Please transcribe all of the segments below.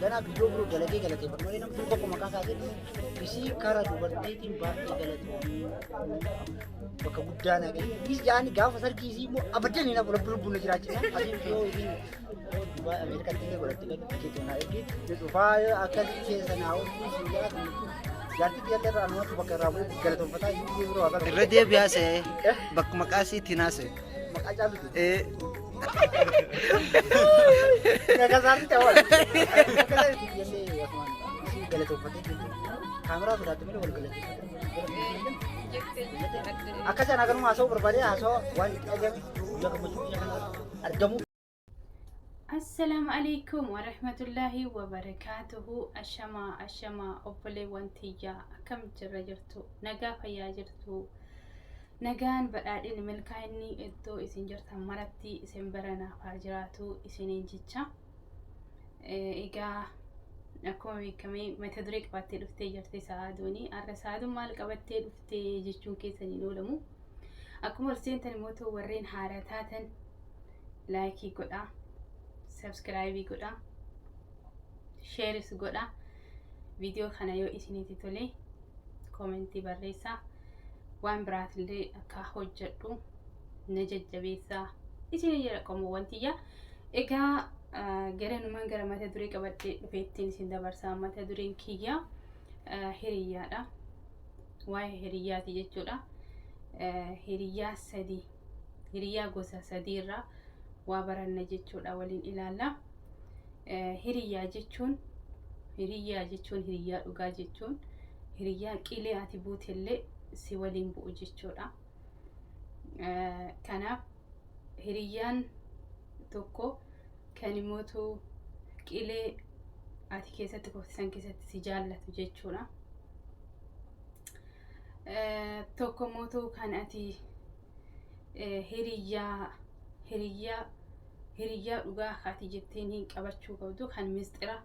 Ganaa viidiyoo biroo dalagee galateeffadhu malee namni tokko maqaa kaasee isii kara dubartiitiin baay'ee galatoomii bakka guddaa na gahe. Is jaani gaafa sargii isii immoo abadan hin hafu rabbi lubbuun na jiraachisa. Asiin yoo isiin yoo Dubaay Ameerikaatti illee godhatte gadi tikeetii naa ergi. Dhufaa akkasii keessa naa oolchuu siin jala gammachuu. Jaartii tiyyallee irraa anumatu bakka irraa bu'ee galatoomfataa isii biroo haa Irra deebi'aa se'ee bakka maqaa isiitiin haasa'e. Maqaa caaluti. Ee. Kaameraa sodaatti malee wal galateeffate. Akka isaan akkanuma haasa'uu barbaadee haasawaa waan itti dhagahame guyyaa gammachuu biyya kana argamu. Assalaamu alaikum warahmatullaahi wabarakaatuhu. Ashamaa ashamaa obboleewwan tiyyaa, akkam jirra jirtu? Nagaa fayyaa jirtu? Nagaan, badhaadhinni, milkaa'inni iddoo isin jirtan maratti isin bira naaf haa jiraatu isiniin jecha. Egaa akkuma beekame mata duree qabattee dhuftee jirti Sa'aaduuni. Har'a Sa'aaduun maal qabattee dhuftee jechuun keessan hin oolamu. Akkuma ol seentan immoo warreen haaraa taatan like godhaa, subscribe godhaa, share godhaa. Viidiyoo kana yoo isinitti tole comment barreessaa. Waan biraatillee akka hojjedhu na jajjabeessaa isin jedha qomoowwan tiyya. Egaa gara numaan gara mata duree qabadhee dhufeettiin isin dabarsaa. Mata dureen kiyya hiriyyaadha. Waa'ee hiriyyaati jechuudha. Hiriyyaa sadii, hiriyyaa gosa sadii irraa waa baranna jechuudha, waliin ilaalla. Hiriyyaa jechuun, hiriyyaa dhugaa jechuun hiriyyaa qilee ati buutellee si waliin bu'u jechuudha. Kanaaf hiriyyaan tokko kan immootu qilee ati keessatti kuftisan keessatti si jaallatu jechuudha. Tokko mootu kan ati hiriyyaa dhugaa ati jetteen hin qabachuu qabdu, kan mistira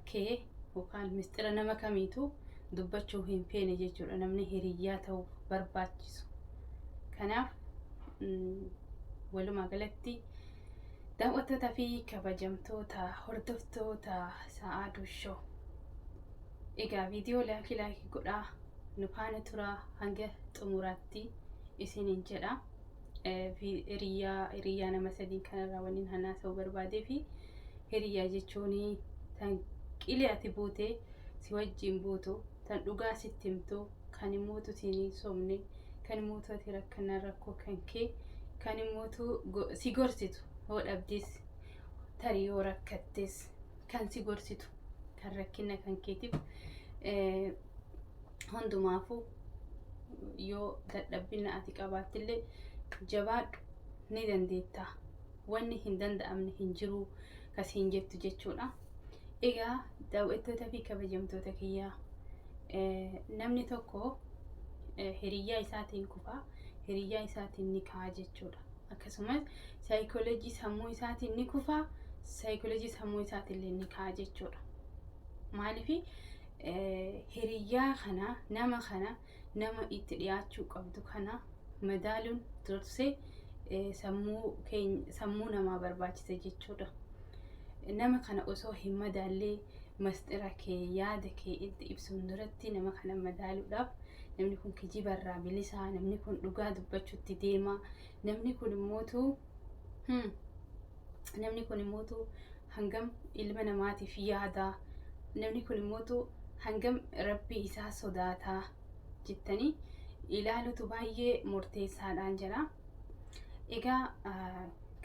kee yookaan mistira nama kamiitu dubbachuu hin feene jechuudha, namni hiriyyaa ta'uu barbaachisu. Kanaaf walumaa galatti daawwattoota fi kabajamtoota hordoftoota Sa'aaduu Show. Egaa viidiyoo like like godhaa nu faana turaa hanga xumuraatti isiniin jedha. Hiriyyaa nama sadiin kanarraa waliin haasa'uu barbaadee fi hiriyyaa jechuun tan qilee ati buute si wajjin buutu, tan dhugaa sitti himtu, kan immootu siin hin sobne, kan immootu ati rakkannaan rakkoo kan kee, kan immootu si gorsitu, yoo dhabdes, tarii yoo rakkattes kan si gorsitu, kan rakkina kan keetiif hundumaafuu yoo dadhabbina ati qabaattillee jabaadhu, ni dandeetta, wanni hin danda'amne hin jiru kasiin jettu jechuudha. Egaa daawwattoota fi kabajamtoota kiyyaa, namni tokko hiriyyaa isaatiin kufaa, hiriyyaa isaatiin ni ka'a jechuudha. Akkasumas saayikooloojii sammuu isaatiin ni kufaa, saayikooloojii sammuu isaatiin ni ka'a jechuudha. Maaliif hiriyyaa kana, nama kana, nama itti dhiyaachuu qabdu kana madaaluun dursee sammuu keenya, sammuu namaa barbaachisa jechuudha. Nama kana osoo hin madaallee mastira kee, yaada kee itti ibsuun duratti nama kana madaaluudhaaf, namni kun kijibarraa bilisaa, namni kun dhugaa dubbachuutti deema, namni kun immootu hangam ilma namaatiif yaada, namni kun immootu hangam rabbii isaa sodaataa jettanii ilaalutu baay'ee murteessaadhaan jedha. Egaa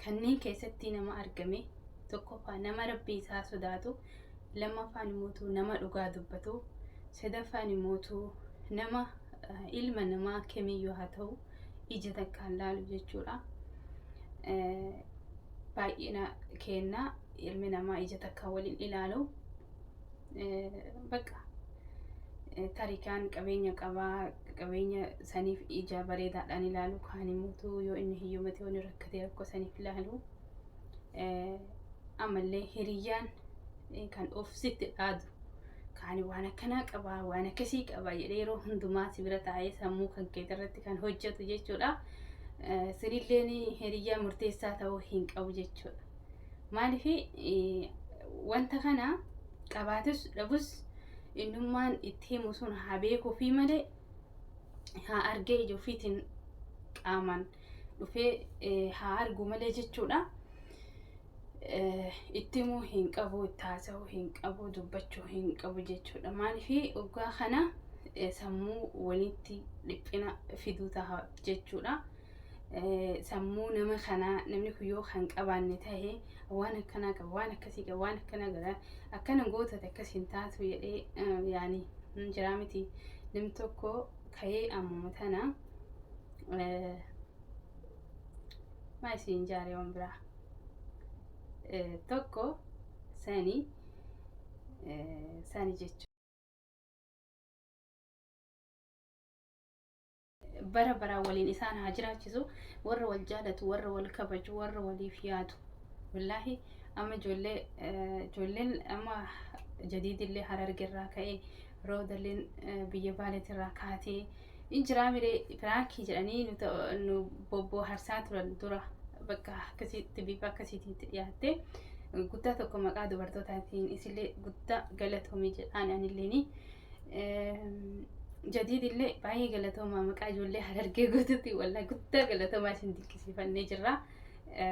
kanneen keessatti nama argame, tokkoffaa nama rabbii isaa sodaatu, lammaffaan immootu nama dhugaa dubbatu, sadaffaan immootu nama ilma namaa kamiyyuu haa ta'u ija takkaan laalu jechuudha. Baay'ina kenna ilmi namaa ija takkaan waliin ilaalu. Bakka tarii kaan qabeenya qabaa, qabeenya saniif ija bareedaadhaan ilaalu, kaan immoo yoo inni hiyyumate, yoo inni rakkate, rakkoo saniif ilaalu. Ammallee hiriyyaan kan of sitti dhaadu, kaan waan akkanaa qabaa, waan akkasii qaba jedhee yeroo hundumaa si bira taa'ee sammuu kan kee irratti kan hojjetu jechuudha. Sinilleen hiriyyaa murteessaa ta'uu hin qabu jechuudha. Maaliif Wanta kana qabaatus dhabus innummaan itti himu sun haa beekuufi malee haa argee ija ofiitiin qaamaan dhufee haa argu malee jechuudha. Itti himuu hin qabu, itti haasa'uu hin qabu, dubbachuu hin qabu jechuudha. Maaliif waggaa kana sammuu walitti dhiphina fiduu ta'a jechuudha. Sammuu nama kanaa namni kun yoo kan qabaanne ta'e waan akkanaa qaba, waan akkasii qaba, waan akkanaa godha, akkana gootate akkas hin taatu jedhee yaani hin jiraa miti. Namni tokko ka'ee ammuma tana maa isin jaaree waan biraa tokko sani sani jechuudha. Bara baraan waliin isaan haa jiraachisu, warra wal jaalatu, warra wal kabaju, warra waliif yaadu. Wallaahi amma ijoollee ijoolleen amma jadiidillee Harargerraa ka'ee, Roodalleen biyya Baaleetirraa kaatee in jiraa miree piraankii jedhanii nu bobbooharsaa turan dura bakka akkasitti bifa akkasiitiin itti dhiyaatte. Guddaa tokko maqaa dubartootaatiin isillee guddaa galatoomii jedhaan anilleeni. Jadiidillee baay'ee galatoomaa, maqaa ijoollee Harargee guututti wallaahi guddaa galatoomaa, isin dinqisiifannee jirra.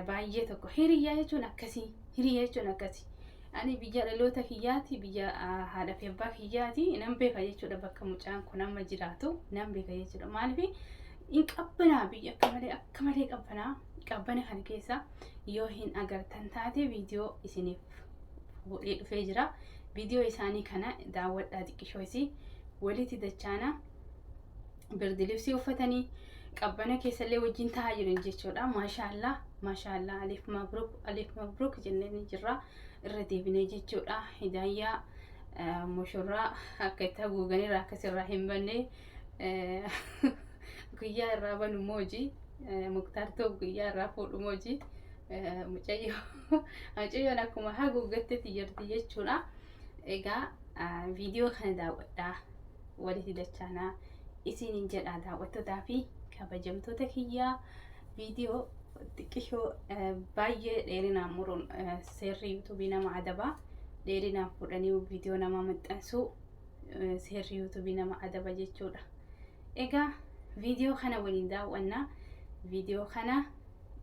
Baay'ee tokko hiriyyaa jechuun akkasii, hiriyyaa jechuun akkasii. Ani biyya dhaloota kiyyaati, biyya haadha fi abbaa kiyyaati nan beeka jechuudha, bakka mucaan kun amma jiraatu nan beeka jechuudha. Maaliif hin qabbanaa, biyya akka malee akka malee qabbanaa. Qabbana kana keessa yoo hin agartan taate viidiyoo isiniif fuudhee dhufee jira. Viidiyoo isaanii kana daawwadhaa, xiqqishoo isii walitti dachaana. Birdilibsii uffatanii qabbana keessallee wajjin taa'aa jiran jechuudha. Maashaallaa, maashaallaa, alif mabruuk, alif mabruuk jennee ni jirra irra deebinee jechuudha. Hidaayyaa mushurraa akka itti haguuganirraa akkasirraa hin banne guyyaa irraa banu mooji Muktaar ta'u guyyaa irraa fuudhu mooji mucayyoo mucayyoon akkuma haguuggattetti jirti jechuudha. Egaa viidiyoo kana daawwadhaa, walitti dachaanaa isiniin jedha. Daawwattootaa fi kabajamtoota kiyyaa, viidiyoo xiqqishoo baay'ee dheerinaan muruun seerri yuutuubii nama adabaa. Dheerinaan fuudhanii viidiyoo nama maxxansuu seerri yuutuubii nama adaba jechuudha. Egaa viidiyoo kana waliin daawwannaa, viidiyoo kana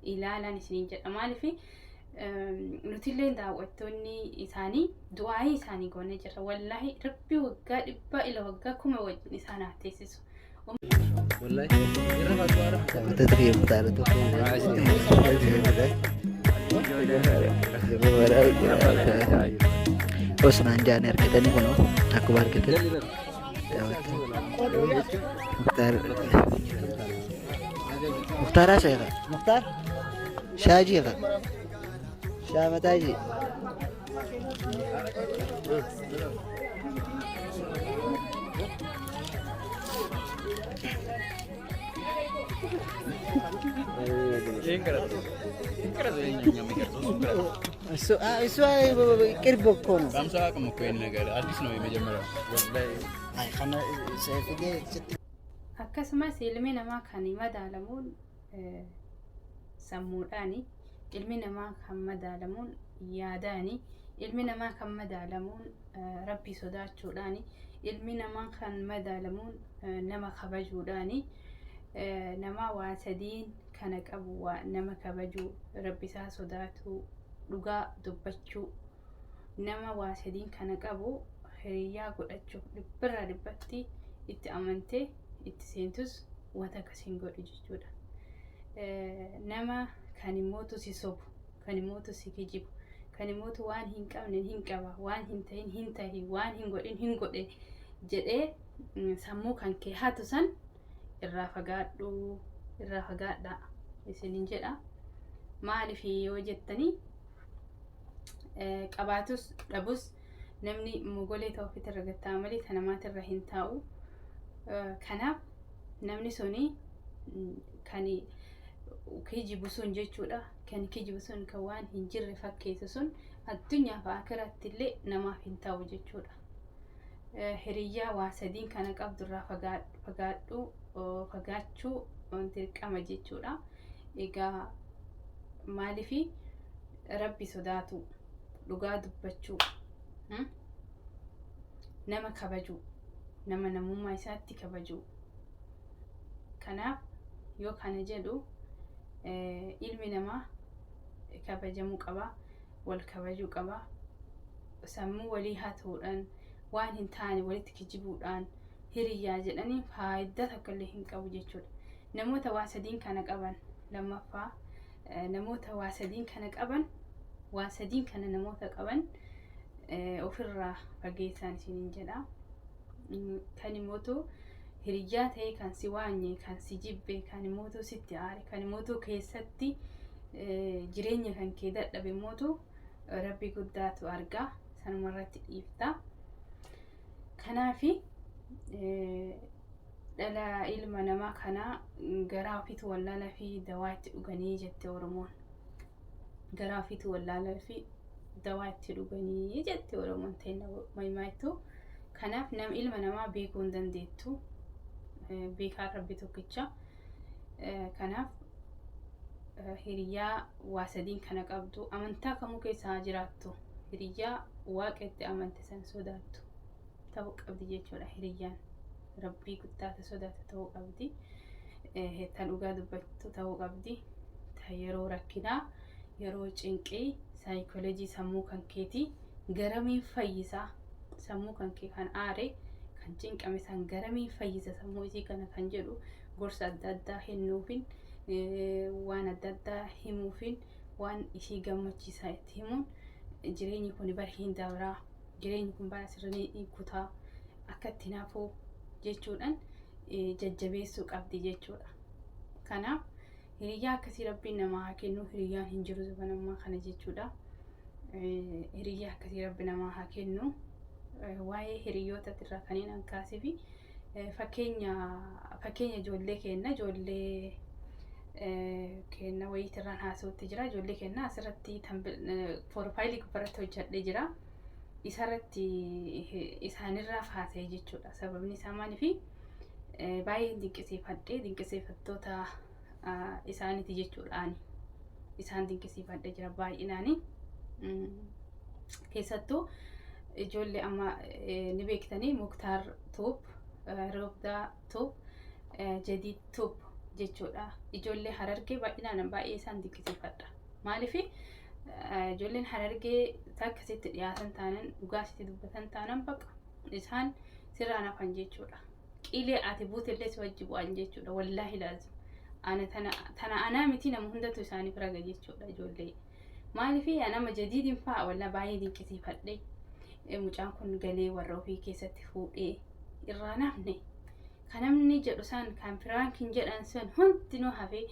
ilaalaan isiniin jedha. Maaliif nutillee daawwattoonni isaanii du'aayii isaanii goonee jirra. Wallaahi Rabbi waggaa 100 ila waggaa 1000 wajjin isaan haa teessisu. Daawwattoota kiyya mutaala tokko. Osmaan jaan argatanii kunoo akkuma argatan Muktaar Muktaar haasa'e Muktaar shaajii ka shaamataajii. እሱ እሱ ቅርብ እኮ ነው። ሳምሰው አቅም እኮ ይሄን ነገር አዲስ ነው የመጀመሪያው። Akkasumas ilmi namaa kan madaalamuun sammuudhaani, ilmi namaa kan madaalamuun yaadaani, ilmi namaa kan madaalamuun Rabbi sodaachuudhaani, ilmi namaa kan madaalamuun nama kabajuudhaani. Nama waa sadiin kana qabu, waa nama kabajuu, Rabbi isaa sodaatu, dhugaa dubbachuu, nama waa sadiin kana qabu hiriyyaa godhachuuf dhibbarraa dhibbatti itti amantee itti seentus wanta akkasiin godhu jechuudha. Nama kan immootu si sobu, kan immootu si kijibu, kan immootu waan hin qabne hin qaba, waan hin ta'in hin tahi, waan hin godhin hin godhe jedhee sammuu kan kee hatu san irraa fagaadhu, irraa fagaadha isinin jedha. Maaliif yoo jettanii, qabaatus dhabus namni mogolee ta'u ofitti gattaa malee ta namaatirra hin taa'u. Kanaaf namni suni kan kijibu sun jechuudha. Kan kijibu sun, kan waan hin jirre fakkeessu sun addunyaa fi akhiratti illee namaaf hin ta'u jechuudha. Hiriyyaa waa sadiin kana qabdurraa fagaadhu, fagaachuu dirqama jechuudha. Egaa maaliifi Rabbi sodaatu, Dhugaa dubbachuu, nama kabajuu, nama namummaa isaatti kabajuu. Kanaaf yoo kana jedhu ilmi namaa kabajamuu qaba, wal kabajuu qaba. Sammuu walii hatuudhaan, waan hin taane walitti kijibuudhaan hiriyyaa jedhanii faayidaa tokko illee hin qabu jechuudha. Namoota waa sadiin kana qaban lammaffaa, namoota waa sadiin kana qaban, waa sadiin kana namoota qaban ofirraa fageessaan isiniin jedha. Kan immootu hiriyyaa ta'e kan si waanye, kan si jibbe, kan immootu sitti aare, kan immootu keessatti jireenya kan kee dadhabe immootu rabbi guddaatu argaa, sanumarratti dhiifta. Kanaafi dhala ilma namaa kana garaa ofiitu wallaalaa fi dawaa itti dhuganii jette Oromoon. Garaa ofiitu wallaalaa fi dawaa itti dhuganii jette Oromoon ta'e maaymaaytu. Kanaaf nam ilma namaa beekuu hin dandeettu. Beekaan rabbi tokkicha. Kanaaf hiriyyaa waa sadiin kana qabdu, amantaa kamuu keessa haa jiraattu, hiriyyaa waaqa itti amante san sodaattu ta'uu qabdi jechuudha. Hiriyyaan rabbii guddaata sodaatu ta'uu qabdi. Ta dhugaa dubbattu ta'uu qabdi. Ta yeroo rakkinaa, yeroo cinqii, saayikoolojii sammuu kan keetii garamiin fayyisaa, sammuu kan kee kan aare, kan cinqame san garamiin fayyisa sammuu isii kana kan jedhu gorsa adda addaa kennuufin, waan adda addaa himuufin, waan ishii gammachiisaa itti himuun, jireenyi kun bara hin dabraa, jireenyi kun bara sirrii kutaa akka itti nafuu jechuudhaan jajjabeessuu qabdi jechuudha. Kanaaf hiriyyaa akkasii rabbiin namaa haa kennu. Hiriyyaan hin jiru zaman ammaa kana jechuudha. Hiriyyaa akkasii rabbi namaa haa kennu. Waa'ee hiriyyoota irraa kanneen an kaasee fi fakkeenya ijoollee kenna, ijoollee kenna wayiitirraan haasa'utti jira. Ijoollee kenna asirratti profileii gubbaarratti hojjedhee jira. Isarratti isaanirraa haasa'e jechuudha. Sababni isaa maaliifi baay'ee dinqisiifadhee, dinqisiifattoota isaaniiti jechuudha ani. Isaan dinqisiifadhee jira baay'inaani. Keessattuu ijoollee amma ni beektanii, Muktaar Tube, Roobdaa Tube, Jadiid Tube jechuudha. Ijoollee Harargee baay'inaan baay'ee isaan dinqisiifadha. Maaliifi ijoolleen Harargee takka sitti dhiyaatan taanan, dhugaa sitti dubbatan taanan, baqa isaan sirraan hafan jechuudha. Qilee ati buutellee si wajji bu'an jechuudha. Wallaahi laazim. Ana tana anaa miti, nama hundatu isaaniif raga jechuudha ijoollee. Maaliifi nama Jadiidin fa'a walla baay'ee dinqisiifadhe. Mucaan kun galee warra ofii keessatti fuudhee irraa nafne. Kan namni jedhu san, kan prankiin jedhan sun hundinuu hafee,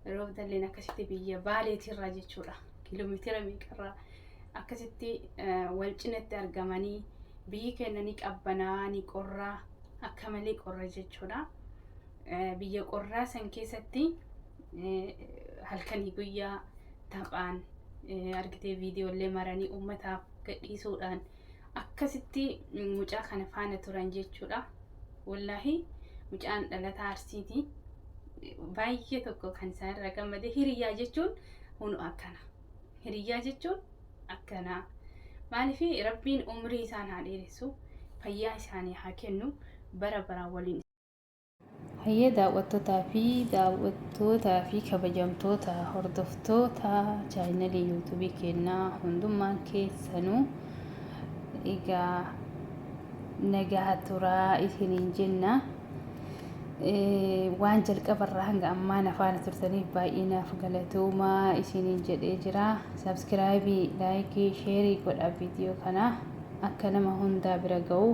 Roobdalleen akkasitti biyya Baaleetirraa jechuudha. Kiiloomeetira meeqarraa akkasitti wal cinatti argamanii, biyyi keenya ni qabbanaa, ni qorraa, akka malee qorra jechuudha. Biyya qorraa san keessatti halkanii guyyaa taphaan argitee viidiyoolee maranii uummataaf gadhiisuudhaan akkasitti mucaa kana faana turan jechuudha. Wallaahi mucaan dhalataa Arsiiti. Baay'ee tokko kan isaan irraa gammade. Hiriyyaa jechuun hunu akkana. Hiriyyaa jechuun akkana. Maaliif rabbiin umrii isaan haa dheeressu, fayyaa isaanii haa kennu, bara baraan waliin. Hayyee, daawwattootaa fi kabajamtoota hordoftoota channelii YouTubeii keenyaa hundummaan keessanuu, egaa nagaa turaa isiniin jenna. Waan jalqabarraa hanga ammaa na faana turtaniif baay'ee naaf galatoomaa isiniin jedhee jira. Subscribeii, likeii, shareii godha viidiyoo kana akka nama hundaa bira ga'u.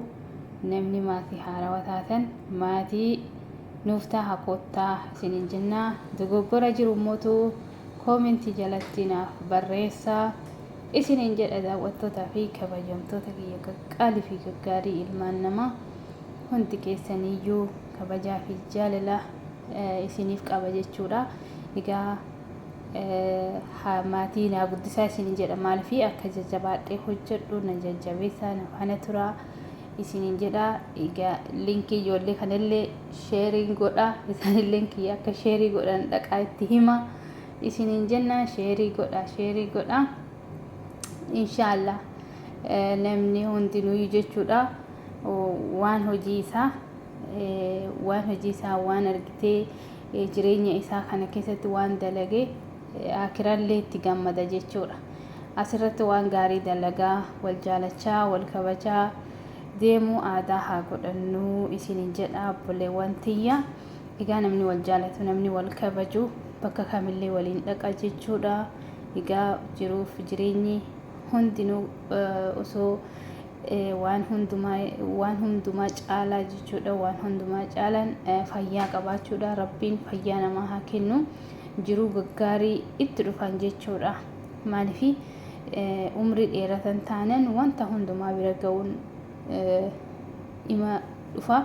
Namni maatii haarawaa taatan maatii nuuf taha koottaa isiniin jenna. Dogoggora jiru mootu commentii jalatti naaf barreessaa isiniin jedha. Daawwattootaa fi kabajamtoota kiyya qaqqaalii fi gaggaarii ilmaan namaa hundi keessaniyyuu kabajaa fi jaalala isiniif qaba jechuudha. Egaa maatii naa guddisaa isiniin jedha. Maaliif akka jajjabaadhee hojjedhu na jajjabeessaa, na faana turaa isiniin jedha. Egaa linkii ijoollee kanallee shareiin godha. Isaanillee kiyya akka shareii godhan dhaqaa itti hima isiniin jenna. Shareii godha, shareii godha. Inshaallah namni hundinuu jechuudha waan hojii isaa waan hojii isaa waan argitee jireenya isaa kana keessatti waan dalage akirallee itti gammada jechuudha. Asirratti waan gaarii dalagaa, wal jaalachaa, wal kabajaa deemuu aadaa haa godhannuu isiniin jedha obboleewwan tiyya. Egaa namni wal jaalatu, namni wal kabaju bakka kamillee waliin dhaqa jechuudha. Egaa jiruuf jireenyi hundinuu osoo waan hundumaa waan hundumaa caalaa jechuudha. Waan hundumaa caalaan fayyaa qabaachuudha. Rabbiin fayyaa namaa haa kennu. Jiruu gaggaarii itti dhufan jechuudha. Maaliif umrii dheeratan taanan wanta hundumaa bira ga'uun ima dhufa.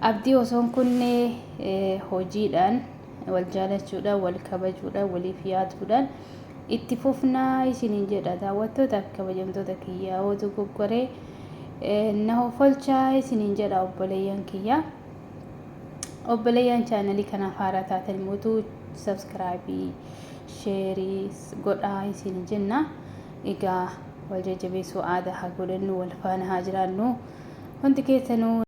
Abdii osoo hin kunne hojiidhaan wal jaalachuudhaan, wal kabajuudhaan, waliif yaaduudhaan itti fufnaa isiniin jedha. Daawwattootaaf kabajamtoota kiyyaa, yoo dogoggoree na hoffolchaa isiniin jedha obboleeyyan kiyya. Obboleeyyan chaanalii kanaaf haaraa taatan immoo subscribe, share godhaa isiniin jenna. Egaa wal jajjabeessuu aadaa haa godhannu, wal faana haa jiraannu. Hundi keessanuu.